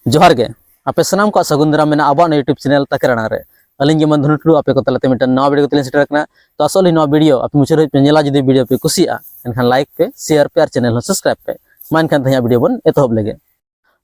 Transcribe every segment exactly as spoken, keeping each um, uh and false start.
ᱡᱚᱦᱟᱨ ᱜᱮ, ᱟᱯᱮ ᱥᱟᱱᱟᱢ ᱠᱚᱣᱟᱜ ᱥᱟᱹᱜᱩᱱ ᱫᱟᱨᱟᱢ ᱢᱮᱱᱟᱜᱼᱟ ᱟᱵᱚᱣᱟᱜ ᱱᱚᱣᱟ YouTube ᱪᱮᱱᱮᱞ ᱛᱟᱠᱮᱨᱟᱱᱟ ᱨᱮ᱾ ᱟᱹᱞᱤᱧ ᱜᱮ ᱢᱟᱹᱱ ᱫᱷᱚᱱᱩ ᱴᱩᱰᱩ, ᱟᱯᱮ ᱠᱚ ᱛᱟᱞᱟᱛᱮ ᱢᱤᱫᱴᱟᱝ ᱱᱟᱣᱟ ᱵᱷᱤᱰᱤᱭᱳ ᱠᱟᱛᱮ ᱞᱤᱧ ᱥᱮᱴᱮᱨ ᱟᱠᱟᱱᱟ᱾ ᱛᱚ ᱟᱥᱚᱜ ᱟᱹᱞᱤᱧ ᱱᱚᱣᱟ ᱵᱷᱤᱰᱤᱭᱳ ᱟᱯᱮ ᱢᱩᱪᱟᱹᱫ ᱫᱷᱟᱹᱵᱤᱡ ᱯᱮ ᱧᱮᱞᱟ᱾ ᱡᱩᱫᱤ ᱵᱷᱤᱰᱤᱭᱳ ᱯᱮ ᱠᱩᱥᱤᱭᱟᱜᱼᱟ, ᱮᱱᱠᱷᱟᱱ ᱞᱟᱭᱤᱠ ᱯᱮ, ᱥᱮᱭᱟᱨ ᱯᱮ ᱟᱨ ᱪᱮᱱᱮᱞ ᱦᱚᱸ ᱥᱟᱵᱥᱠᱨᱟᱭᱤᱵ ᱯᱮ᱾ ᱢᱟ ᱮᱱᱠᱷᱟᱱ ᱛᱮᱦᱮᱧᱟᱜ ᱵᱷᱤᱰᱤᱭᱳ ᱵᱚᱱ ᱮᱛᱚᱦᱚᱵ ᱞᱮᱜᱮ᱾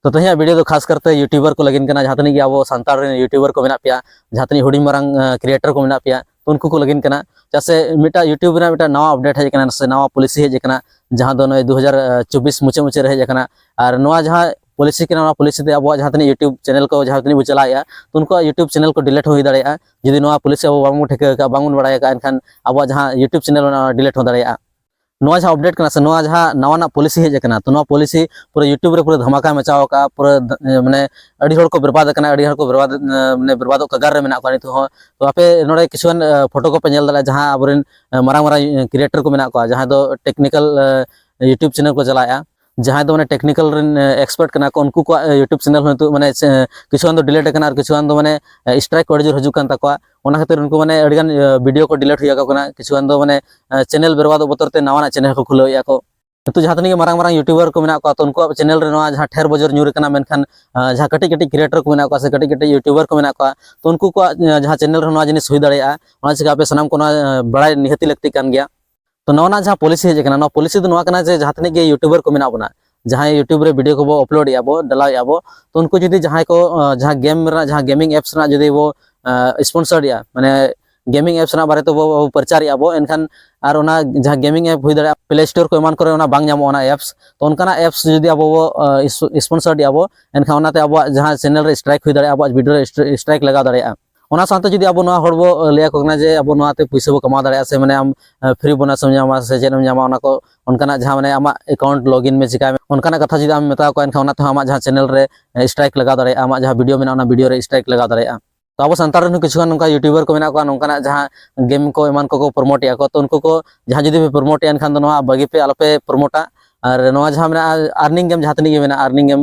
ᱛᱚ ᱛᱮᱦᱮᱧᱟᱜ ᱵᱷᱤᱰᱤᱭᱳ ᱫᱚ ᱠᱷᱟᱥ ᱠᱟᱨᱛᱮ ᱭᱩᱴᱩᱵᱟᱨ ᱠᱚ ᱞᱟᱹᱜᱤᱫ ᱠᱟᱱᱟ, ᱡᱟᱦᱟᱸ ᱛᱤᱱᱟᱹᱜ ᱜᱮ ᱟᱵᱚ ᱥᱟᱱᱛᱟᱲ ᱨᱮᱱ ᱭᱩᱴᱩᱵᱟᱨ ᱠᱚ ᱢᱮᱱᱟᱜ ᱯᱮᱭᱟ, ᱡᱟᱦᱟᱸ ᱛᱤᱱᱟᱹᱜ ᱦᱩᱰᱤᱧ ᱢᱟᱨᱟᱝ ᱠᱨᱤᱭᱮᱴᱟᱨ ᱠᱚ ᱢᱮᱱᱟᱜ ᱯᱮᱭᱟ, ᱩᱱᱠᱩ ᱠᱚ ᱞᱟᱹᱜᱤᱫ ᱠᱟᱱᱟ᱾ ᱪᱮᱫᱟᱜ ᱥᱮ ᱢᱤᱫᱴᱟᱝ ᱭᱩᱴᱩᱵᱽ ᱨᱮᱱᱟᱜ ᱢᱤᱫᱴᱟᱝ ᱱᱟᱣᱟ ᱟᱯᱰᱮᱴ ᱦᱮᱡ ᱟᱠᱟᱱᱟ, ᱥᱮ ᱱᱟᱣᱟ ᱯᱚᱞᱤᱥᱤ ᱦᱮᱡ ᱟᱠᱟᱱᱟ, ᱡᱟᱦᱟᱸ ᱫᱚ ᱱᱚᱜᱼᱚᱭ ᱫᱩ ᱦᱟᱡᱟᱨ ᱪᱚᱵᱵᱤᱥ ᱢᱩᱪᱟᱹᱫ ᱢᱩᱪᱟᱹᱫ ᱨᱮ ᱦᱮᱡ ᱟᱠᱟᱱᱟ᱾ ᱟᱨ ᱱᱚᱣᱟ ᱡᱟᱦᱟᱸ ᱯᱚᱞᱤᱥᱤ ᱠᱟᱱᱟ, ᱱᱚᱣᱟ ᱯᱚᱞᱤᱥᱤ ᱛᱮ ᱟᱵᱚᱣᱟᱜ ᱡᱟᱦᱟᱸ ᱛᱤᱱᱟᱹᱜ ᱭᱩᱴᱩᱵᱽ ᱪᱮᱱᱮᱞ ᱠᱚ ᱡᱟᱦᱟᱸ ᱛᱤᱱᱟᱹᱜ ᱵᱚ ᱪᱟᱞᱟᱣᱮᱫᱼᱟ, ᱛᱚ ᱩᱱᱠᱩᱣᱟᱜ ᱭᱩᱴᱩᱵᱽ ᱪᱮᱱᱮᱞ ᱠᱚ ᱰᱤᱞᱤᱴ ᱦᱚᱸ ᱦᱩᱭ ᱫᱟᱲᱮᱭᱟᱜᱼᱟ᱾ ᱡᱩᱫᱤ ᱱᱚᱣᱟ ᱯᱚᱞᱤᱥᱤ ᱟᱵᱚ ᱵᱟᱵᱚᱱ ᱴᱷᱤᱠᱟᱹ ᱟᱠᱟᱫᱼᱟ, ᱵᱟᱝᱵᱚᱱ ᱵᱟᱲᱟᱭ ᱟᱠᱟᱫᱼᱟ, ᱮᱱᱠᱷᱟᱱ ᱟᱵᱚᱣᱟᱜ ᱡᱟᱦᱟᱸ ᱭᱩᱴᱩᱵᱽ ᱪᱮᱱᱮᱞ ᱚᱱᱟ ᱰᱤᱞᱤᱴ ᱦᱚᱸ ᱫᱟᱲᱮᱭᱟᱜᱼᱟ᱾ ᱱᱚᱣᱟ ᱡᱟᱦᱟᱸ ᱟᱯᱰᱮᱴ ᱠᱟᱱᱟ, ᱥᱮ ᱱᱚᱣᱟ ᱡᱟᱦᱟᱸ ᱱᱟᱣᱟᱱᱟᱜ ᱯᱚᱞᱤᱥᱤ ᱦᱮᱡ ᱟᱠᱟᱱᱟ, ᱛᱚ ᱱᱚᱣᱟ ᱯᱚᱞᱤᱥᱤ ᱯᱩᱨᱟᱹ ᱭᱩᱴᱩᱵᱽ ᱨᱮ ᱯᱩᱨᱟᱹ ᱫᱷᱟᱢᱟᱠᱟᱭ ᱢᱟᱪᱟᱣ ᱟᱠᱟᱫᱼᱟ᱾ ᱯᱩᱨᱟᱹ ᱫ-, ᱢᱟᱱᱮ ᱟᱹᱰᱤ ᱦᱚᱲ ᱠᱚ ᱵᱮᱨᱵᱟᱫ ᱟᱠᱟᱱᱟ, ᱟᱹᱰᱤ ᱦᱚᱲ ᱠᱚ ᱵᱮᱨᱵᱟᱫ, ᱢᱟᱱᱮ ᱵᱮᱨᱵᱟᱫᱚᱜ ᱠᱟᱜᱟᱨ ᱨᱮ ᱢᱮᱱᱟᱜ ᱠᱚᱣᱟ ᱱᱤᱛᱚᱜ ᱦᱚᱸ᱾ ᱛᱚ ᱟᱯᱮ ᱱᱚᱰᱮ ᱠᱤᱪᱷᱩᱜᱟᱱ ᱯᱷᱳᱴᱳ ᱠᱚᱯᱮ ᱧᱮᱞ ᱫᱟᱲᱮᱭᱟᱜᱼᱟ, ᱡᱟᱦᱟᱸ ᱟᱵᱚᱨᱮᱱ ᱢᱟᱨᱟᱝ ᱢᱟᱨᱟᱝ ᱠᱨᱤᱭᱮᱴᱟᱨ ᱠᱚ ᱢᱮᱱᱟᱜ ᱠᱚᱣᱟ, ᱡᱟᱦᱟᱸᱭ ᱫᱚ ᱴᱮᱠᱱᱤᱠᱟᱞ ᱭᱩᱴᱩᱵᱽ ᱪᱮᱱᱮᱞ ᱠᱚ ᱪᱟᱞᱟᱣᱮᱫᱼᱟ, ᱡᱟᱦᱟᱸᱭ ᱫᱚ ᱢᱟᱱᱮ ᱴᱮᱠᱱᱤᱠᱟᱞ ᱨᱮᱱ ᱮᱠᱥᱯᱟᱨᱴ ᱠᱟᱱᱟ ᱠᱚ, ᱩᱱᱠᱩ ᱠᱚᱣᱟᱜ ᱭᱩᱴᱩᱵᱽ ᱪᱮᱱᱮᱞ ᱦᱚᱸ ᱱᱤᱛᱚᱜ ᱢᱟᱱᱮ ᱠᱤᱪᱷᱩᱜᱟᱱ ᱫᱚ ᱰᱤᱞᱤᱴ ᱟᱠᱟᱱᱟ ᱟᱨ ᱠᱤᱪᱷᱩᱜᱟᱱ ᱫᱚ ᱢᱟᱱᱮ ᱥᱴᱨᱟᱭᱤᱠ ᱠᱚ ᱟᱹᱰᱤ ᱡᱳᱨ ᱦᱤᱡᱩᱜ ᱠᱟᱱ ᱛᱟᱠᱚᱣᱟ᱾ ᱚᱱᱟ ᱠᱷᱟᱹᱛᱤᱨ ᱩᱱᱠᱩ ᱢᱟᱱᱮ ᱟᱹᱰᱤᱜᱟᱱ ᱵᱷᱤᱰᱤᱭᱳ ᱠᱚ ᱰᱤᱞᱤᱴ ᱦᱩᱭ ᱟᱠᱚ ᱠᱟᱱᱟ᱾ ᱠᱤᱪᱷᱩᱜᱟᱱ ᱫᱚ ᱢᱟᱱᱮ ᱪᱮᱱᱮᱞ ᱵᱮᱨᱵᱟᱫᱚᱜ ᱵᱚᱛᱚᱨ ᱛᱮ ᱱᱟᱣᱟᱱᱟᱜ ᱪᱮᱱᱮᱞ ᱠᱚ ᱠᱷᱩᱞᱟᱹᱣᱮᱫᱼᱟ ᱠᱚ᱾ ᱱᱤᱛᱚᱜ ᱡᱟᱦᱟᱸ ᱛᱤᱱᱟᱹᱜ ᱜᱮ ᱢᱟᱨᱟᱝ ᱢᱟᱨᱟᱝ ᱭᱩᱴᱩᱵᱟᱨ ᱠᱚ ᱢᱮᱱᱟᱜ ᱠᱚᱣᱟ, ᱛᱚ ᱩᱱᱠᱩᱣᱟᱜ ᱪᱮᱱᱮᱞ ᱨᱮ ᱱᱚᱣᱟ ᱡᱟᱦᱟᱸ ᱴᱷᱮᱨ ᱵᱚᱡᱚᱨ ᱧᱩᱨ ᱟᱠᱟᱱᱟ, ᱢᱮᱱᱠᱷᱟᱱ ᱡᱟᱦᱟᱸ ᱠᱟᱹᱴᱤᱡ ᱠᱟᱹᱴᱤᱡ ᱠᱨᱤᱭᱮᱴᱟᱨ ᱠᱚ ᱢᱮᱱᱟᱜ ᱠᱚᱣᱟ ᱥᱮ ᱠᱟᱹᱴᱤᱡ ᱠᱟᱹᱴᱤᱡ ᱭᱩᱴᱩᱵᱟᱨ ᱠᱚ ᱢᱮᱱᱟᱜ ᱠᱚᱣᱟ, ᱛᱚ ᱩᱱᱠᱩ ᱠᱚᱣᱟᱜ ᱡᱟᱦᱟᱸ ᱪᱮᱱᱮᱞ ᱨᱮ ᱱᱚᱣᱟ ᱡᱤᱱᱤᱥ ᱦᱩᱭ ᱫᱟᱲᱮᱭᱟᱜᱼᱟ, ᱚᱱᱟ ᱪᱤᱠᱟ ᱟᱯᱮ ᱥᱟᱱᱟᱢ ᱠᱚ ᱱᱚᱣᱟ ᱵᱟᱲᱟᱭ ᱱᱤᱦᱟᱹᱛᱤ ᱞᱟᱹᱠᱛᱤ ᱠᱟᱱ ᱜᱮᱭᱟ᱾ ᱛᱚ ᱱᱚᱣᱟ ᱨᱮᱱᱟᱜ ᱡᱟᱦᱟᱸ ᱯᱚᱞᱤᱥᱤ ᱦᱮᱡ ᱟᱠᱟᱱᱟ, ᱱᱚᱣᱟ ᱯᱚᱞᱤᱥᱤ ᱫᱚ ᱱᱚᱣᱟ ᱠᱟᱱᱟ ᱡᱮ ᱡᱟᱦᱟᱸ ᱛᱤᱱᱟᱹᱜ ᱜᱮ ᱭᱩᱴᱩᱵᱟᱨ ᱠᱚ ᱢᱮᱱᱟᱜ ᱵᱚᱱᱟ, ᱡᱟᱦᱟᱸᱭ ᱭᱩᱴᱩᱵᱽ ᱨᱮ ᱵᱷᱤᱰᱤᱭᱳ ᱠᱚᱵᱚ ᱟᱯᱞᱳᱰᱮᱜᱼᱟ ᱵᱚ, ᱰᱟᱞᱟᱣᱮᱫᱼᱟ ᱵᱚ, ᱛᱚ ᱩᱱᱠᱩ ᱡᱩᱫᱤ ᱡᱟᱦᱟᱸᱭ ᱠᱚ ᱡᱟᱦᱟᱸ ᱜᱮᱢ ᱨᱮᱱᱟᱜ, ᱡᱟᱦᱟᱸ ᱜᱮᱢᱤᱝ ᱮᱯᱥ ᱨᱮᱱᱟᱜ ᱡᱩᱫᱤ ᱵᱚ ᱥᱯᱚᱱᱥᱚᱨᱮᱜᱼᱟ, ᱢᱟᱱᱮ ᱜᱮᱢᱤᱝ ᱮᱯᱥ ᱨᱮᱱᱟᱜ ᱵᱟᱨᱮ ᱛᱮᱵᱚ ᱯᱨᱚᱪᱟᱨᱮᱜᱼᱟ ᱵᱚ, ᱮᱱᱠᱷᱟᱱ ᱟᱨ ᱚᱱᱟ ᱡᱟᱦᱟᱸ ᱜᱮᱢᱤᱝ ᱮᱯ ᱦᱩᱭ ᱫᱟᱲᱮᱭᱟᱜᱼᱟ, ᱯᱞᱮ ᱥᱴᱳᱨ ᱠᱚ ᱮᱢᱟᱱ ᱠᱚᱨᱮ ᱚᱱᱟ ᱵᱟᱝ ᱧᱟᱢᱚᱜᱼᱟ ᱚᱱᱟ ᱮᱯᱥ᱾ ᱛᱚ ᱚᱱᱠᱟᱱᱟᱜ ᱮᱯᱥ ᱡᱩᱫᱤ ᱟᱵᱚ ᱵᱚ ᱥᱯᱚᱱᱥᱚᱨᱮᱜᱼᱟ ᱵᱚ, ᱮᱱᱠᱷᱟᱱ ᱚᱱᱟᱛᱮ ᱟᱵᱚᱣᱟᱜ ᱡᱟᱦᱟᱸ ᱪᱮᱱᱮᱞ ᱨᱮ ᱥᱴᱨᱟᱭᱤᱠ ᱦᱩᱭ ᱫᱟᱲᱮᱭᱟᱜᱼᱟ, ᱟᱵᱚᱣᱟᱜ ᱵᱷᱤᱰᱤᱭᱳ ᱨᱮ ᱥᱴᱨᱟᱭᱤᱠ ᱞᱟᱜᱟᱣ ᱫᱟᱲᱮᱭᱟᱜᱼᱟ᱾ ᱚᱱᱟ ᱥᱟᱶᱛᱮ ᱡᱩᱫᱤ ᱟᱵᱚ ᱱᱚᱣᱟ ᱦᱚᱲ ᱵᱚ ᱞᱟᱹᱭ ᱟᱠᱚ ᱠᱟᱱᱟ ᱡᱮ ᱟᱵᱚ ᱱᱚᱣᱟᱛᱮ ᱯᱩᱭᱥᱟᱹ ᱵᱚ ᱠᱟᱢᱟᱣ ᱫᱟᱲᱮᱭᱟᱜᱼᱟ, ᱥᱮ ᱢᱟᱱᱮ ᱟᱢ ᱯᱷᱨᱤ ᱵᱳᱱᱟᱥ ᱮᱢ ᱧᱟᱢᱟ ᱥᱮ ᱪᱮᱫ ᱮᱢ ᱧᱟᱢᱟ, ᱚᱱᱟ ᱠᱚ ᱚᱱᱠᱟᱱᱟᱜ ᱡᱟᱦᱟᱸ ᱢᱟᱱᱮ ᱟᱢᱟᱜ ᱮᱠᱟᱣᱩᱱᱴ ᱞᱚᱜᱤᱱ ᱢᱮ, ᱪᱤᱠᱟᱭ ᱢᱮ, ᱚᱱᱠᱟᱱᱟᱜ ᱠᱟᱛᱷᱟ ᱡᱩᱫᱤ ᱟᱢ ᱢᱮᱛᱟ ᱠᱚᱣᱟ, ᱮᱱᱠᱷᱟᱱ ᱚᱱᱟ ᱛᱮᱦᱚᱸ ᱟᱢᱟᱜ ᱡᱟᱦᱟᱸ ᱪᱮᱱᱮᱞ ᱨᱮ ᱥᱴᱨᱟᱭᱤᱠ ᱞᱟᱜᱟᱣ ᱫᱟᱲᱮᱭᱟᱜᱼᱟ, ᱟᱢᱟᱜ ᱡᱟᱦᱟᱸ ᱵᱷᱤᱰᱤᱭᱳ ᱢᱮᱱᱟᱜᱼᱟ ᱚᱱᱟ ᱵᱷᱤᱰᱤᱭᱳ ᱨᱮ ᱥᱴᱨᱟᱭᱤᱠ ᱞᱟᱜᱟᱣ ᱫᱟᱲᱮᱭᱟᱜᱼᱟ᱾ ᱛᱚ ᱟᱵᱚ ᱥᱟᱱᱛᱟᱲ ᱨᱮᱱ ᱦᱚᱸ ᱠᱤᱪᱷᱩᱜᱟᱱ ᱱᱚᱝᱠᱟ ᱭᱩᱴᱩᱵᱟᱨ ᱠᱚ ᱢᱮᱱᱟᱜ ᱠᱚᱣᱟ, ᱱᱚᱝᱠᱟᱱᱟᱜ ᱡᱟᱦᱟᱸ ᱜᱮᱢ ᱠᱚ ᱮᱢᱟᱱ ᱠᱚᱠᱚ ᱯᱨᱚᱢᱳᱴᱮᱜᱼᱟ ᱠᱚ, ᱛᱚ ᱩᱱᱠᱩ ᱠᱚ ᱡᱟᱦᱟᱸ ᱡᱩᱫᱤ ᱯᱮ ᱯᱨᱚᱢᱳᱴᱮᱜᱼᱟ, ᱮᱱᱠᱷᱟᱱ ᱫᱚ ᱱᱚᱣᱟ ᱵᱟᱹᱜᱤ ᱯᱮ, ᱟᱞᱚᱯᱮ ᱯᱨᱚᱢᱳᱴᱟ᱾ ᱟᱨ ᱱᱚᱣᱟ ᱡᱟᱦᱟᱸ ᱢᱮᱱᱟᱜᱼᱟ ᱟᱨᱱᱤᱝ ᱜᱮᱢ, ᱡᱟᱦᱟᱸ ᱛᱤᱱᱟᱹᱜ ᱜᱮ ᱢᱮᱱᱟᱜᱼᱟ ᱟᱨᱱᱤᱝ ᱜᱮᱢ,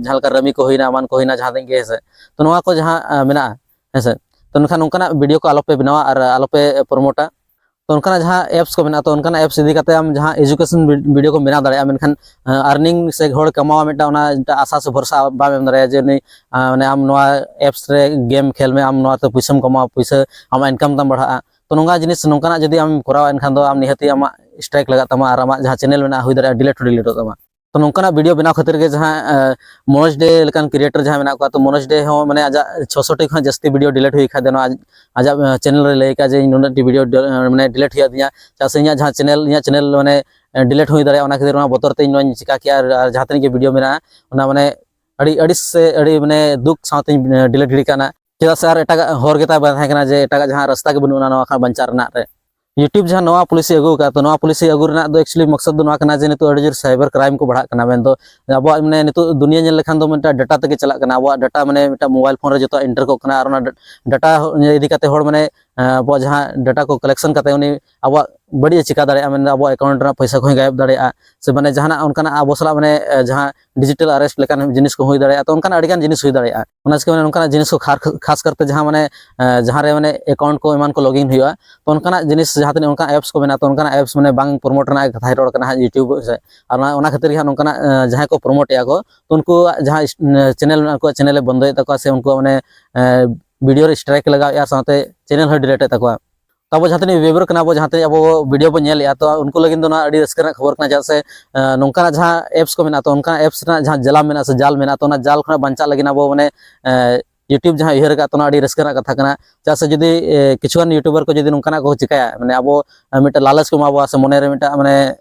ᱡᱟᱦᱟᱸ ᱞᱮᱠᱟ ᱨᱟᱢᱤ ᱠᱚ ᱦᱩᱭᱱᱟ, ᱮᱢᱟᱱ ᱠᱚ ᱦᱩᱭᱱᱟ, ᱡᱟᱦᱟᱸ ᱛᱤᱱᱟᱹᱜ ᱜᱮ, ᱦᱮᱸ ᱥᱮ, ᱛᱚ ᱱᱚᱣᱟ ᱠᱚ ᱡᱟᱦᱟᱸ ᱢᱮᱱᱟᱜᱼᱟ, ᱦᱮᱸ ᱥᱮ, ᱛᱚ ᱢᱮᱱᱠᱷᱟᱱ ᱱᱚᱝᱠᱟᱱᱟᱜ ᱵᱷᱤᱰᱤᱭᱳ ᱠᱚ ᱟᱞᱚᱯᱮ ᱵᱮᱱᱟᱣᱟ ᱟᱨ ᱟᱞᱚᱯᱮ ᱯᱨᱚᱢᱳᱴᱟ᱾ ᱛᱚ ᱚᱱᱠᱟᱱᱟᱜ ᱡᱟᱦᱟᱸ ᱮᱯᱥ ᱠᱚ ᱢᱮᱱᱟᱜᱼᱟ, ᱛᱚ ᱚᱱᱠᱟᱱᱟᱜ ᱮᱯᱥ ᱤᱫᱤ ᱠᱟᱛᱮ ᱟᱢ ᱡᱟᱦᱟᱸ ᱮᱡᱩᱠᱮᱥᱚᱱ ᱵᱷᱤᱰᱤᱭᱳ ᱠᱚ ᱵᱮᱱᱟᱣ ᱫᱟᱲᱮᱭᱟᱜᱼᱟ, ᱢᱮᱱᱠᱷᱟᱱ ᱟᱨᱱᱤᱝ ᱥᱮ ᱦᱚᱲ ᱠᱟᱢᱟᱣᱟ ᱢᱤᱫᱴᱟᱝ ᱚᱱᱟ ᱢᱤᱫᱴᱟᱝ ᱟᱥᱟ ᱥᱮ ᱵᱷᱚᱨᱥᱟ ᱵᱟᱢ ᱮᱢ ᱫᱟᱲᱮᱭᱟᱜᱼᱟ ᱡᱮ ᱱᱩᱭ ᱟᱸ, ᱢᱟᱱᱮ ᱟᱢ ᱱᱚᱣᱟ ᱮᱯᱥ ᱨᱮ ᱜᱮᱢ ᱠᱷᱮᱞ ᱢᱮ, ᱟᱢ ᱱᱚᱣᱟ ᱛᱮ ᱯᱩᱭᱥᱟᱹᱢ ᱠᱟᱢᱟᱣᱟ, ᱯᱩᱭᱥᱟᱹ ᱟᱢᱟᱜ ᱤᱱᱠᱟᱢ ᱛᱟᱢ ᱵᱟᱲᱦᱟᱜᱼᱟ᱾ ᱛᱚ ᱱᱚᱝᱠᱟ ᱡᱤᱱᱤᱥ, ᱱᱚᱝᱠᱟᱱᱟᱜ ᱡᱩᱫᱤ ᱟᱢ ᱠᱚᱨᱟᱣᱟ, ᱮᱱᱠᱷᱟᱱ ᱫᱚ ᱟᱢ ᱱᱤᱦᱟᱹᱛᱤ ᱟᱢᱟᱜ ᱥᱴᱨᱟᱭᱤᱠ ᱞᱟᱜᱟᱜ ᱛᱟᱢᱟ ᱟᱨ ᱟᱢᱟᱜ ᱡᱟᱦᱟᱸ ᱪᱮᱱᱮᱞ ᱢᱮᱱᱟᱜᱼᱟ ᱦᱩᱭ ᱫᱟᱲᱮᱭᱟᱜᱼᱟ ᱰᱤᱞᱤᱴ ᱦᱚᱸ ᱰᱤᱞᱤᱴᱚᱜ ᱛᱟᱢᱟ᱾ ᱛᱚ ᱱᱚᱝᱠᱟᱱᱟᱜ ᱵᱷᱤᱰᱤᱭᱳ ᱵᱮᱱᱟᱣ ᱠᱷᱟᱹᱛᱤᱨ ᱜᱮ ᱡᱟᱦᱟᱸ ᱢᱚᱱᱳᱡᱽ ᱰᱮ ᱞᱮᱠᱟᱱ ᱠᱨᱤᱭᱮᱴᱚᱨ ᱡᱟᱦᱟᱸ ᱢᱮᱱᱟᱜ ᱠᱚᱣᱟ, ᱛᱚ ᱢᱚᱱᱳᱡᱽ ᱰᱮ ᱦᱚᱸ ᱢᱟᱱᱮ ᱟᱡᱟᱜ ᱪᱷᱚᱥᱚ ᱴᱤ ᱠᱷᱚᱱ ᱡᱟᱹᱥᱛᱤ ᱵᱷᱤᱰᱤᱭᱳ ᱰᱤᱞᱤᱴ ᱦᱩᱭ ᱠᱷᱟᱡ ᱫᱚ ᱱᱚᱣᱟ ᱟᱡᱟᱜ ᱪᱮᱱᱮᱞ ᱨᱮ ᱞᱟᱹᱭ ᱠᱟᱜᱼᱟ ᱡᱮ ᱤᱧ ᱱᱩᱱᱟᱹᱜ ᱴᱤ ᱵᱷᱤᱰᱤᱭᱳ ᱢᱟᱱᱮ ᱰᱤᱞᱤᱴ ᱦᱩᱭᱩᱜ ᱛᱤᱧᱟ, ᱪᱮᱫᱟᱜ ᱥᱮ ᱤᱧᱟᱹᱜ ᱡᱟᱦᱟᱸ ᱪᱮᱱᱮᱞ, ᱤᱧᱟᱹᱜ ᱪᱮᱱᱮᱞ ᱢᱟᱱᱮ ᱰᱤᱞᱤᱴ ᱦᱩᱭ ᱫᱟᱲᱮᱭᱟᱜᱼᱟ, ᱚᱱᱟ ᱠᱷᱟᱹᱛᱤᱨ ᱚᱱᱟ ᱵᱚᱛᱚᱨ ᱛᱮ ᱤᱧ ᱱᱚᱣᱟᱧ ᱪᱤᱠᱟ ᱠᱮᱜᱼᱟ᱾ ᱟᱨ ᱟᱨ ᱡᱟᱦᱟᱸ ᱛᱤᱱᱟᱹᱜ ᱜᱮ ᱵᱷᱤᱰᱤᱭᱳ ᱢᱮᱱᱟᱜᱼᱟ, ᱚᱱᱟ ᱢᱟᱱᱮ ᱟᱹᱰᱤ ᱟᱹᱲᱤᱥ ᱥᱮ ᱟᱹᱰᱤ ᱢᱟᱱᱮ ᱫᱩᱠ ᱥᱟᱶᱛᱮᱧ ᱰᱤᱞᱤᱴ ᱜᱤᱰᱤ ᱠᱟᱜᱼᱟ᱾ ᱪᱮᱫᱟᱜ ᱥᱮ ᱟᱨ ᱮᱴᱟᱜᱟᱜ ᱦᱚᱨ ᱜᱮ ᱛᱟᱭ ᱵᱟᱭ ᱛᱟᱦᱮᱸ ᱠᱟᱱᱟ, ᱡᱮ ᱮᱴᱟᱜᱟᱜ ᱡᱟᱦᱟᱸ ᱨᱟᱥᱛᱟ ᱜᱮ ᱵᱟᱹᱱᱩᱜ ᱟᱱᱟ ᱱᱚᱣᱟ ᱠᱷᱚᱱ ᱵᱟᱧᱪᱟᱣ ᱨᱮᱱᱟᱜ ᱨᱮ᱾ YouTube ᱡᱟᱦᱟᱸ ᱱᱚᱣᱟ ᱯᱚᱞᱤᱥᱤ ᱟᱹᱜᱩ ᱟᱠᱟᱫ, ᱛᱚ ᱱᱚᱣᱟ ᱯᱚᱞᱤᱥᱤ ᱟᱹᱜᱩ ᱨᱮᱱᱟᱜ ᱫᱚ actually ᱢᱚᱠᱥᱚᱫ ᱫᱚ ᱱᱚᱣᱟ ᱠᱟᱱᱟ ᱡᱮ ᱱᱤᱛᱚᱜ ᱟᱹᱰᱤ ᱡᱳᱨ ᱥᱟᱭᱵᱟᱨ ᱠᱨᱟᱭᱤᱢ ᱠᱚ ᱵᱟᱲᱦᱟᱜ ᱠᱟᱱᱟ᱾ ᱢᱮᱱᱫᱚ ᱟᱵᱚᱣᱟᱜ ᱢᱟᱱᱮ ᱱᱤᱛᱚᱜ ᱫᱩᱱᱤᱭᱟᱹ ᱧᱮᱞ ᱞᱮᱠᱷᱟᱱ ᱫᱚ ᱢᱤᱫᱴᱟᱝ ᱰᱟᱴᱟ ᱛᱮᱜᱮ ᱪᱟᱞᱟᱜ ᱠᱟᱱᱟ᱾ ᱟᱵᱚᱣᱟᱜ ᱰᱟᱴᱟ ᱢᱟᱱᱮ ᱢᱤᱫᱴᱟᱝ ᱢᱳᱵᱟᱭᱤᱞ ᱯᱷᱳᱱ ᱨᱮ ᱡᱚᱛᱚ ᱮᱱᱴᱟᱨ ᱠᱚᱜ ᱠᱟᱱᱟ, ᱟᱨ ᱚᱱᱟ ᱰᱟᱴᱟ ᱤᱫᱤ ᱠᱟᱛᱮ ᱦᱚᱲ ᱢᱟᱱᱮ ᱟᱵᱚᱣᱟᱜ ᱡᱟᱦᱟᱸ ᱰᱟᱴᱟ ᱠᱚ ᱠᱟᱞᱮᱠᱥᱚᱱ ᱠᱟᱛᱮ ᱩᱱᱤ ᱟᱵᱚᱣᱟᱜ ᱵᱟᱹᱲᱤᱡ ᱮ ᱪᱤᱠᱟ ᱫᱟᱲᱮᱭᱟᱜᱼᱟ, ᱢᱮᱱᱫᱚ ᱟᱵᱚᱣᱟᱜ ᱮᱠᱟᱣᱩᱱᱴ ᱨᱮᱱᱟᱜ ᱯᱚᱭᱥᱟ ᱠᱚᱦᱚᱸᱭ ᱜᱟᱭᱮᱵ ᱫᱟᱲᱮᱭᱟᱜᱼᱟ, ᱥᱮ ᱢᱟᱱᱮ ᱡᱟᱦᱟᱱᱟᱜ ᱚᱱᱠᱟᱱᱟᱜ ᱟᱵᱚ ᱥᱟᱞᱟᱜ ᱢᱟᱱᱮ ᱡᱟᱦᱟᱸ ᱰᱤᱡᱤᱴᱟᱞ ᱟᱨᱮᱥᱴ ᱞᱮᱠᱟᱱ ᱡᱤᱱᱤᱥ ᱠᱚ ᱦᱩᱭ ᱫᱟᱲᱮᱭᱟᱜᱼᱟ᱾ ᱛᱚ ᱚᱱᱠᱟᱱᱟᱜ ᱟᱹᱰᱤᱜᱟᱱ ᱡᱤᱱᱤᱥ ᱦᱩᱭ ᱫᱟᱲᱮᱭᱟᱜᱼᱟ᱾ ᱚᱱᱟ ᱪᱤᱠᱟᱹ ᱢᱟᱱᱮ ᱱᱚᱝᱠᱟᱱᱟᱜ ᱡᱤᱱᱤᱥ ᱠᱚ ᱠᱷᱟᱨ-, ᱠᱷᱟᱥ ᱠᱟᱨᱛᱮ ᱡᱟᱦᱟᱸ ᱢᱟᱱᱮ ᱡᱟᱦᱟᱸ ᱨᱮ ᱢᱟᱱᱮ ᱮᱠᱟᱣᱩᱱᱴ ᱠᱚ ᱮᱢᱟᱱ ᱠᱚ ᱞᱚᱜᱤᱱ ᱦᱩᱭᱩᱜᱼᱟ, ᱛᱚ ᱚᱱᱠᱟᱱᱟᱜ ᱡᱤᱱᱤᱥ ᱡᱟᱦᱟᱸ ᱛᱤᱱᱟᱹᱜ ᱚᱱᱠᱟ ᱮᱯᱥ ᱠᱚ ᱢᱮᱱᱟᱜᱼᱟ, ᱛᱚ ᱚᱱᱠᱟᱱᱟᱜ ᱮᱯᱥ ᱢᱟᱱᱮ ᱵᱟᱝ ᱯᱨᱚᱢᱳᱴ ᱨᱮᱱᱟᱜ ᱠᱟᱛᱷᱟᱭ ᱨᱚᱲ ᱠᱟᱱᱟ ᱦᱟᱸᱜ YouTube ᱥᱮ᱾ ᱟᱨ ᱚᱱᱟ ᱚᱱᱟ ᱠᱷᱟᱹᱛᱤᱨ ᱜᱮ ᱦᱟᱸᱜ ᱱᱚᱝᱠᱟᱱᱟᱜ ᱡᱟᱦᱟᱸᱭ ᱠᱚ ᱯᱨᱚᱢᱳᱴ ᱮᱜᱼᱟ ᱠᱚ, ᱛᱚ ᱩᱱᱠᱩᱣᱟᱜ ᱡᱟᱦᱟᱸ ᱪᱮᱱᱮᱞ ᱢᱮᱱᱟᱜ ᱠᱚᱣᱟ, ᱪᱮᱱᱮᱞ ᱮ ᱵᱚᱱᱫᱚᱭᱮᱫ ᱛᱟᱠᱚᱣᱟ ᱥᱮ ᱩᱱᱠᱩᱣᱟᱜ ᱢᱟᱱᱮ ᱵᱷᱤᱰᱤᱭᱳ ᱨᱮ ᱥᱴᱨᱟᱭᱤᱠ ᱞᱟᱜᱟᱣᱮᱫᱼᱟ, ᱥᱟᱶᱛᱮ ᱪᱮᱱᱮᱞ ᱦᱚᱸᱭ ᱰᱤᱞᱤᱴ ᱮᱫ ᱛᱟᱠᱚᱣᱟ᱾ ᱛᱚ ᱟᱵᱚ ᱡᱟᱦᱟᱸ ᱛᱤᱱᱟᱹᱜ ᱵᱷᱤᱭᱩᱣᱟᱨ ᱠᱟᱱᱟ ᱵᱚ, ᱡᱟᱦᱟᱸ ᱛᱤᱱᱟᱹᱜ ᱟᱵᱚ ᱵᱷᱤᱰᱤᱭᱳ ᱵᱚ ᱧᱮᱞᱮᱫᱼᱟ, ᱛᱚ ᱩᱱᱠᱩ ᱞᱟᱹᱜᱤᱫ ᱫᱚ ᱱᱚᱣᱟ ᱟᱹᱰᱤ ᱨᱟᱹᱥᱠᱟᱹ ᱨᱮᱱᱟᱜ ᱠᱷᱚᱵᱚᱨ ᱠᱟᱱᱟ, ᱪᱮᱫᱟᱜ ᱥᱮ ᱱᱚᱝᱠᱟᱱᱟᱜ ᱡᱟᱦᱟᱸ ᱮᱯᱥ ᱠᱚ ᱢᱮᱱᱟᱜᱼᱟ, ᱛᱚ ᱚᱱᱠᱟᱱᱟᱜ ᱮᱯᱥ ᱨᱮᱱᱟᱜ ᱡᱟᱦᱟᱸ ᱡᱟᱞᱟᱢ ᱢᱮᱱᱟᱜᱼᱟ ᱥᱮ ᱡᱟᱞ ᱢᱮᱱᱟᱜᱼᱟ, ᱛᱚ ᱚᱱᱟ ᱡᱟᱞ ᱠᱷᱚᱱᱟᱜ ᱵᱟᱧᱪᱟᱜ ᱞᱟᱹᱜᱤᱫ ᱟᱵᱚ ᱢᱟᱱᱮ YouTube ᱡᱟᱦᱟᱸ ᱩᱭᱦᱟᱹᱨ ᱟᱠᱟᱫ, ᱛᱚ ᱚᱱᱟ ᱟᱹᱰᱤ ᱨᱟᱹᱥᱠᱟᱹ ᱨᱮᱱᱟᱜ ᱠᱟᱛᱷᱟ ᱠᱟᱱᱟ᱾ ᱪᱮᱫᱟᱜ ᱥᱮ ᱡᱩᱫᱤ ᱠᱤᱪᱷᱩᱜᱟᱱ ᱭᱩᱴᱩᱵᱟᱨ ᱠᱚ ᱡᱩᱫᱤ ᱱᱚᱝᱠᱟᱱᱟᱜ ᱠᱚ ᱪᱤᱠᱟᱹᱭᱟ, ᱢᱟᱱᱮ ᱟᱵᱚ ᱢᱤᱫᱴᱟᱝ ᱞᱟᱞᱚᱪ ᱠᱚ ᱮᱢᱟ ᱵᱚᱣᱟ ᱥᱮ ᱢᱚᱱᱮᱨᱮ ᱢᱤᱫᱴᱟᱝ ᱢᱟᱱᱮ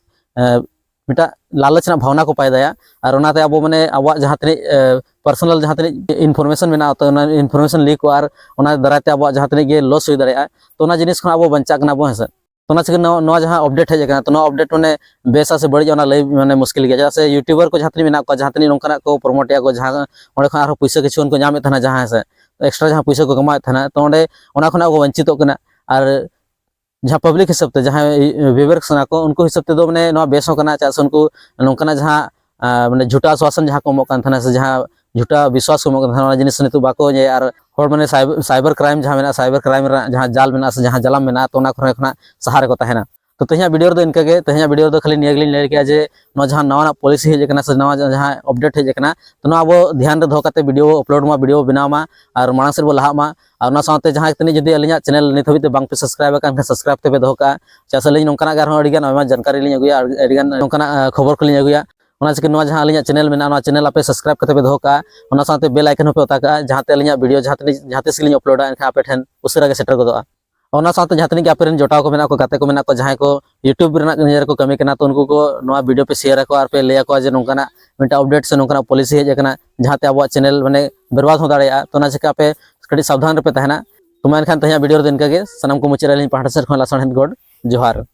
ᱢᱤᱫᱴᱟᱝ ᱞᱟᱞᱚᱪ ᱨᱮᱱᱟᱜ ᱵᱷᱟᱵᱽᱱᱟ ᱠᱚ ᱯᱟᱭᱫᱟᱭᱟ᱾ ᱟᱨ ᱚᱱᱟᱛᱮ ᱟᱵᱚ ᱢᱟᱱᱮ ᱟᱵᱚᱣᱟᱜ ᱡᱟᱦᱟᱸ ᱛᱤᱱᱟᱹᱜ ᱯᱟᱨᱥᱚᱱᱟᱞ ᱡᱟᱦᱟᱸ ᱛᱤᱱᱟᱹᱜ ᱤᱱᱯᱷᱚᱨᱢᱮᱥᱚᱱ ᱢᱮᱱᱟᱜᱼᱟ, ᱛᱚ ᱚᱱᱟ ᱤᱱᱯᱷᱚᱨᱢᱮᱥᱚᱱ ᱞᱤᱠᱚᱜᱼᱟ ᱟᱨ ᱚᱱᱟ ᱫᱟᱨᱟᱭ ᱛᱮ ᱟᱵᱚᱣᱟᱜ ᱡᱟᱦᱟᱸ ᱛᱤᱱᱟᱹᱜ ᱜᱮ ᱞᱚᱥ ᱦᱩᱭ ᱫᱟᱲᱮᱭᱟᱜᱼᱟ, ᱛᱚ ᱚᱱᱟ ᱡᱤᱱᱤᱥ ᱠᱷᱚᱱᱟᱜ ᱟᱵᱚ ᱵᱟᱧᱪᱟᱜ ᱠᱟᱱᱟ ᱵᱚᱱ, ᱦᱮᱸ ᱥᱮ᱾ ᱛᱚ ᱚᱱᱟ ᱪᱤᱠᱟᱹ ᱱᱚᱣᱟ ᱱᱚᱣᱟ ᱡᱟᱦᱟᱸ ᱟᱯᱰᱮᱴ ᱦᱮᱡ ᱟᱠᱟᱱᱟ, ᱛᱚ ᱱᱚᱣᱟ ᱟᱯᱰᱮᱴ ᱢᱟᱱᱮ ᱵᱮᱥᱟ ᱥᱮ ᱵᱟᱹᱲᱤᱡᱟ ᱚᱱᱟ ᱞᱟᱹᱭ ᱢᱟᱱᱮ ᱢᱩᱥᱠᱤᱞ ᱜᱮᱭᱟ, ᱪᱮᱫᱟᱜ ᱥᱮ ᱭᱩᱴᱩᱵᱟᱨ ᱠᱚ ᱡᱟᱦᱟᱸ ᱛᱤᱱᱟᱹᱜ ᱢᱮᱱᱟᱜ ᱠᱚᱣᱟ, ᱡᱟᱦᱟᱸ ᱛᱤᱱᱟᱹᱜ ᱱᱚᱝᱠᱟᱱᱟᱜ ᱠᱚ ᱯᱨᱚᱢᱳᱴ ᱮᱜᱼᱟ ᱠᱚ, ᱡᱟᱦᱟᱸ ᱚᱸᱰᱮ ᱠᱷᱚᱱ ᱟᱨᱦᱚᱸ ᱯᱩᱭᱥᱟᱹ ᱠᱤᱪᱷᱩ ᱠᱚ ᱧᱟᱢᱮᱫ ᱛᱟᱦᱮᱱᱟ, ᱡᱟᱦᱟᱸ, ᱦᱮᱸ ᱥᱮ, ᱮᱠᱥᱴᱨᱟ ᱡᱟᱦᱟᱸ ᱯᱩᱭᱥᱟᱹ ᱠᱚ ᱠᱟᱢᱟᱣᱮᱫ ᱛᱟᱦᱮᱱᱟ, ᱛᱚ ᱚᱸᱰᱮ ᱚᱱᱟ ᱠᱷᱚᱱᱟᱜ ᱠᱚ ᱵᱚᱧᱪᱤᱛᱚᱜ ᱠᱟᱱᱟ᱾ ᱟᱨ ᱡᱟᱦᱟᱸ ᱯᱟᱵᱽᱞᱤᱠ ᱦᱤᱥᱟᱹᱵ ᱛᱮ ᱡᱟᱦᱟᱸᱭ ᱵᱷᱤᱭᱩᱣᱟᱨ ᱥᱟᱱᱟ ᱠᱚ, ᱩᱱᱠᱩ ᱦᱤᱥᱟᱹᱵ ᱛᱮᱫᱚ ᱢᱟᱱᱮ ᱱᱚᱣᱟ ᱵᱮᱥ ᱦᱚᱸ ᱠᱟᱱᱟ, ᱪᱮᱫᱟᱜ ᱥᱮ ᱩᱱᱠᱩ ᱱᱚᱝᱠᱟᱱᱟᱜ ᱡᱟᱦᱟᱸ ᱟᱸ, ᱢᱟᱱᱮ ᱡᱷᱩᱴᱟ ᱟᱥᱣᱟᱥᱚᱱ ᱡᱟᱦᱟᱸ ᱠᱚ ᱮᱢᱚᱜ ᱠᱟᱱ ᱛᱟᱦᱮᱱᱟ ᱥᱮ ᱡᱟᱦᱟᱸ ᱡᱷᱩᱴᱟ ᱵᱤᱥᱣᱟᱥ ᱠᱚ ᱮᱢᱚᱜ ᱠᱟᱱ ᱛᱟᱦᱮᱱᱟ, ᱚᱱᱟ ᱡᱤᱱᱤᱥ ᱱᱤᱛᱚᱜ ᱵᱟᱠᱚ ᱤᱭᱟᱹᱭᱟ᱾ ᱟᱨ ᱦᱚᱲ ᱢᱟᱱᱮ cyber crime ᱡᱟᱦᱟᱸ ᱢᱮᱱᱟᱜᱼᱟ, cyber crime ᱨᱮᱱᱟᱜ ᱡᱟᱦᱟᱸ ᱡᱟᱞ ᱢᱮᱱᱟᱜᱼᱟ ᱥᱮ ᱡᱟᱦᱟᱸ ᱡᱟᱞᱟᱢ ᱢᱮᱱᱟᱜᱼᱟ, ᱛᱚ ᱚᱱᱟ ᱠᱚᱨᱮ ᱠᱷᱚᱱᱟᱜ ᱥᱟᱦᱟ ᱨᱮᱠᱚ ᱛᱟᱦᱮᱱᱟ᱾ ᱛᱚ ᱛᱮᱦᱮᱧᱟᱜ video ᱨᱮᱫᱚ ᱤᱱᱠᱟᱹ ᱜᱮ᱾ ᱛᱮᱦᱮᱧᱟᱜ video ᱨᱮᱫᱚ ᱠᱷᱟᱹᱞᱤ ᱱᱤᱭᱟᱹ ᱜᱮᱞᱤᱧ ᱞᱟᱹᱭ ᱠᱮᱜᱼᱟ ᱡᱮ ᱱᱚᱣᱟ ᱡᱟᱦᱟᱸ ᱱᱟᱣᱟᱱᱟᱜ policy ᱦᱮᱡ ᱟᱠᱟᱱᱟ ᱥᱮ ᱱᱟᱣᱟ ᱡᱟᱦᱟᱸ update ᱦᱮᱡ ᱟᱠᱟᱱᱟ, ᱛᱚ ᱱᱚᱣᱟ ᱟᱵᱚ ᱫᱷᱮᱭᱟᱱ ᱨᱮ ᱫᱚᱦᱚ ᱠᱟᱛᱮ video ᱵᱚ upload ᱢᱟ, video ᱵᱚ ᱵᱮᱱᱟᱣ ᱢᱟ ᱟᱨ ᱢᱟᱲᱟᱝ ᱥᱮᱫ ᱵᱚ ᱞᱟᱦᱟᱜ ᱢᱟ᱾ ᱟᱨ ᱚᱱᱟ ᱥᱟᱶᱛᱮ ᱡᱟᱦᱟᱸ ᱛᱤᱱᱟᱹᱜ ᱡᱩᱫᱤ ᱟᱹᱞᱤᱧᱟᱜ channel ᱱᱤᱛ ᱦᱟᱹᱵᱤᱡ ᱛᱮ ᱵᱟᱝ ᱯᱮ subscribe ᱟᱠᱟᱱ ᱠᱷᱟᱱ subscribe ᱛᱮᱯᱮ ᱫᱚᱦᱚ ᱠᱟᱜᱼᱟ, ᱪᱮᱫᱟᱜ ᱥᱮ ᱟᱹᱞᱤᱧ ᱱᱚᱝᱠᱟᱱᱟᱜ ᱜᱮ ᱟᱨᱦᱚᱸ ᱟᱹᱰᱤᱜᱟᱱ ᱟᱭᱢᱟ ᱡᱟᱱᱠᱟᱨᱤ ᱞᱤᱧ ᱟᱹᱜᱩᱭᱟ ᱟᱨ ᱟᱹᱰᱤᱜᱟᱱ ᱱᱚᱝᱠᱟᱱᱟᱜ ᱠᱷᱚᱵᱚᱨ ᱠᱚᱞᱤᱧ ᱟᱹᱜᱩᱭᱟ᱾ ᱚᱱᱟ ᱪᱤᱠᱟᱹ ᱱᱚᱣᱟ ᱡᱟᱦᱟᱸ ᱟᱹᱞᱤᱧᱟᱜ channel ᱢᱮᱱᱟᱜᱼᱟ, ᱱᱚᱣᱟ channel ᱟᱯᱮ subscribe ᱠᱟᱛᱮ ᱯᱮ ᱫᱚᱦᱚ ᱠᱟᱜᱼᱟ, ᱚᱱᱟ ᱥᱟᱶᱛᱮ bell icon ᱦᱚᱸᱯᱮ ᱚᱛᱟ ᱠᱟᱜᱼᱟ, ᱡᱟᱦᱟᱸᱛᱮ ᱟᱹᱞᱤᱧᱟᱜ video ᱡᱟᱦᱟᱸ ᱛᱤᱱᱟᱹᱜ ᱡᱟᱦᱟᱸ ᱛᱤᱥ ᱜᱮᱞᱤᱧ uploadᱟ ᱮᱱᱠᱷᱟᱱ ᱟᱯᱮ ᱴᱷᱮᱱ ᱩᱥᱟᱹᱨᱟ ᱜᱮ ᱥᱮᱴᱮᱨ ᱜᱚᱫᱚᱜᱼᱟ᱾ ᱚᱱᱟ ᱥᱟᱶᱛᱮ ᱡᱟᱦᱟᱸ ᱛᱤᱱᱟᱹᱜ ᱜᱮ ᱟᱯᱮ ᱨᱮᱱ ᱡᱚᱴᱟᱣ ᱠᱚ ᱢᱮᱱᱟᱜ ᱠᱚ, ᱜᱟᱛᱮ ᱠᱚ ᱢᱮᱱᱟᱜ ᱠᱚ, ᱡᱟᱦᱟᱸᱭ ᱠᱚ YouTube ᱨᱮᱱᱟᱜ ᱱᱤᱭᱟᱹ ᱨᱮᱠᱚ ᱠᱟᱹᱢᱤ ᱠᱟᱱᱟ, ᱛᱚ ᱩᱱᱠᱩ ᱠᱚ ᱱᱚᱣᱟ video ᱯᱮ share ᱟᱠᱚᱣᱟ ᱟᱨ ᱯᱮ ᱞᱟᱹᱭ ᱟᱠᱚᱣᱟ ᱡᱮ ᱱᱚᱝᱠᱟᱱᱟᱜ ᱢᱤᱫᱴᱟᱝ update ᱥᱮ ᱱᱚᱝᱠᱟᱱᱟᱜ policy ᱦᱮᱡ ᱟᱠᱟᱱᱟ, ᱡᱟᱦᱟᱸᱛᱮ ᱟᱵᱚᱣᱟᱜ channel ᱢᱟᱱᱮ ᱵᱮᱨᱵᱟᱫ ᱦᱚᱸ ᱫᱟᱲᱮᱭᱟᱜᱼᱟ᱾ ᱛᱚ ᱚᱱᱟ ᱪᱤᱠᱟᱹ ᱟᱯᱮ ᱠᱟᱹᱴᱤᱡ ᱥᱟᱵᱫᱷᱟᱱ ᱨᱮᱯᱮ ᱛᱟᱦᱮᱱᱟ᱾ ᱛᱚ ᱢᱟ ᱮᱱᱠᱷᱟᱱ ᱛᱮᱦᱮᱧᱟᱜ video ᱨᱮᱫᱚ ᱤᱱᱠᱟᱹ ᱜᱮ᱾ ᱥᱟᱱᱟᱢ ᱠᱚ ᱢᱩᱪᱟᱹᱫ ᱨᱮ ᱟᱹᱞᱤᱧ ᱯᱟᱦᱴᱟ ᱥᱮᱫ ᱠᱷᱚᱱ ᱞᱟᱥᱟᱲᱦᱮᱫ ᱜᱚᱰ ᱡᱚᱦᱟᱨ᱾